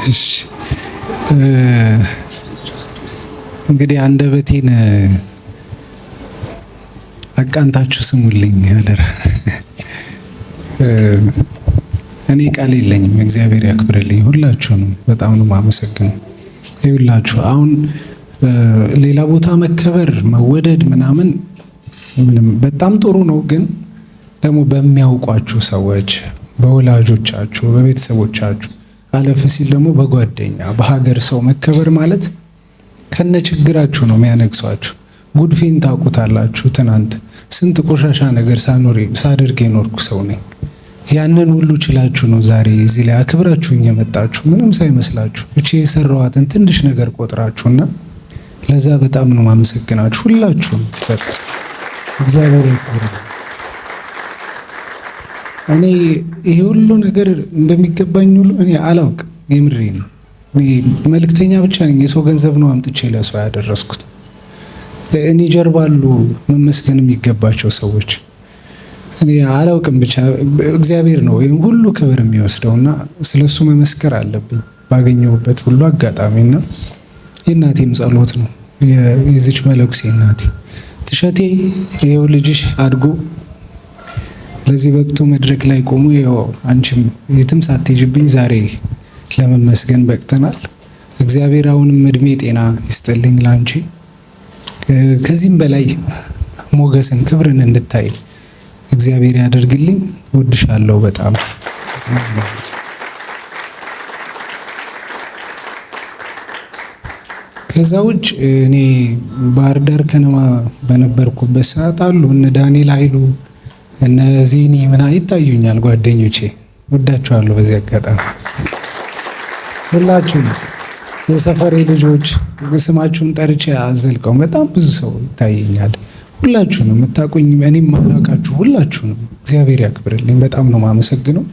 እሺ፣ እንግዲህ አንደበቴን አቃንታችሁ ስሙልኝ አደራ። እኔ ቃል የለኝም። እግዚአብሔር ያክብርልኝ። ሁላችሁንም በጣም ነው የማመሰግነው። ይኸውላችሁ አሁን ሌላ ቦታ መከበር መወደድ ምናምን ምንም በጣም ጥሩ ነው፣ ግን ደግሞ በሚያውቋችሁ ሰዎች፣ በወላጆቻችሁ፣ በቤተሰቦቻችሁ አለፍ ሲል ደግሞ በጓደኛ በሀገር ሰው መከበር ማለት ከነ ችግራችሁ ነው የሚያነግሷችሁ። ጉድፌን ታውቁታላችሁ። ትናንት ስንት ቆሻሻ ነገር ሳደርግ የኖርኩ ሰው ነኝ። ያንን ሁሉ ችላችሁ ነው ዛሬ እዚህ ላይ አክብራችሁኝ የመጣችሁ ምንም ሳይመስላችሁ እቺ የሰራኋትን ትንሽ ነገር ቆጥራችሁና ለዛ በጣም ነው ማመሰግናችሁ ሁላችሁም። በጣም እግዚአብሔር ያክብር። እኔ ይሄ ሁሉ ነገር እንደሚገባኝ ሁሉ እኔ አላውቅም። የምሬ ነው። እኔ መልእክተኛ ብቻ ነኝ። የሰው ገንዘብ ነው አምጥቼ ለሰው ያደረስኩት። እኔ ጀርባ አሉ መመስገን የሚገባቸው ሰዎች። እኔ አላውቅም። ብቻ እግዚአብሔር ነው ይህን ሁሉ ክብር የሚወስደውና ስለሱ መመስከር አለብኝ ባገኘሁበት ሁሉ አጋጣሚና የእናቴም ጸሎት ነው። የዚች መለኩሴ እናቴ ትሸቴ ይኸው ልጅሽ አድጎ ለዚህ በቅቶ መድረክ ላይ ቆሞ ይኸው አንቺም የትም ሳትሄጂብኝ ዛሬ ለመመስገን በቅተናል። እግዚአብሔር አሁንም እድሜ ጤና ይስጥልኝ ለአንቺ ከዚህም በላይ ሞገስን ክብርን እንድታይ እግዚአብሔር ያደርግልኝ። እወድሻለሁ በጣም። ከዛ ውጭ እኔ ባህር ዳር ከነማ በነበርኩበት ሰዓት አሉ እነ ዳንኤል ኃይሉ እነ ዜኒ ምና ይታዩኛል ጓደኞቼ፣ ወዳቸዋለሁ። በዚህ አጋጣሚ ሁላችሁም የሰፈሬ ልጆች ስማችሁን ጠርቼ አልዘልቀውም። በጣም ብዙ ሰው ይታየኛል። ሁላችሁንም የምታውቁኝ እኔም ማላውቃችሁ ሁላችሁንም እግዚአብሔር ያክብርልኝ። በጣም ነው የማመሰግነው።